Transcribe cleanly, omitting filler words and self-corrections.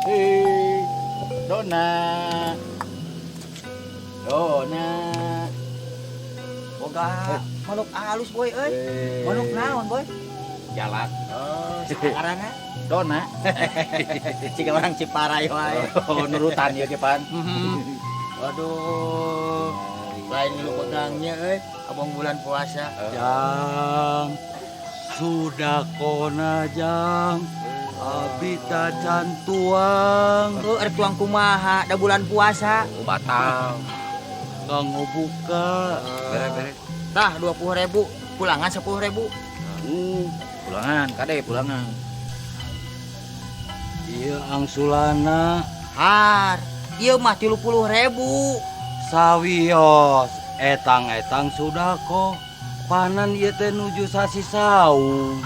Hei, Dona. Dona. Boga manuk halus, Boy, euy. Eh. Manuk naon, Boy? Jalak. Oh, sakarana. Dona. Jika orang Ciparai wae. Oh, nurutan ya Pan. Waduh, lain lu pegangnya euy, abang bulan puasa. Jang, sudah kona jang, abi tacan tuang, Tuh erek tuang kumaha, da bulan puasa. Oh, batal. Kanggo buka. Beres-beres. Tah 20.000, pulangan 10.000. Pulangan, kade pulangan. Iya angsulana. Har, ieu mah 30.000. Sawios, etang-etang sudah kok. Panan ieu teh nuju sasi saum.